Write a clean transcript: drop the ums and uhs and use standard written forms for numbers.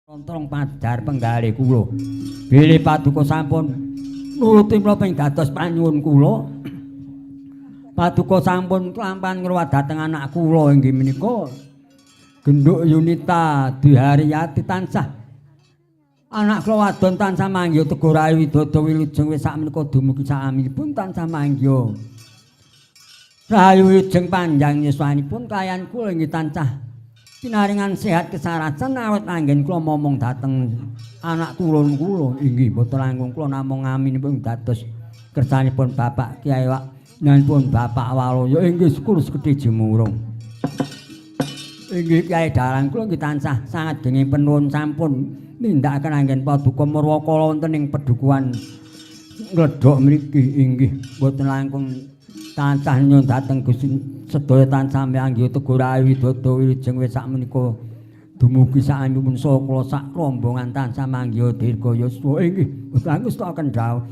Rontrong pajar penggalih kula. Bilih paduka sampun nuruti menapa ing dados panyuwun kula. Paduka sampun kelampahan ngruwat dhateng anak kula inggih menika Genduk Yunita Dwi Haryati tansah anak kula wadon tansah manggiha teguh rahayu widodo wilujeng wis sakmenika dumugi saaminipun tansah manggiha rahayu wilujeng panjang yuswanipun kalayan kula inggih tansah pinaringan sehat kesarasan awet anggen kula momong dhateng anak turun kula inggih mboten langkung kula namung ngaminipun dados kersanipun Bapak Kyai Wak pun Bapak Waluyo inggih syukur sekedhi jumurung. Inggih Kyai Dalang kula nggih tansah sangat genging penuwun sampun nindakaken anggen paduka murwakala wonten ing pedukuhan Ngledhok mriki inggih mboten langkung tansah nyuwun dhateng Gusti sedaya tansah manggiha teguh rahayu widodo wilujeng wis sakmenika dumugi saamipun saha kula sak rombongan tansah manggiha dirga yuswa inggih mboten langkung setokaken dawuh.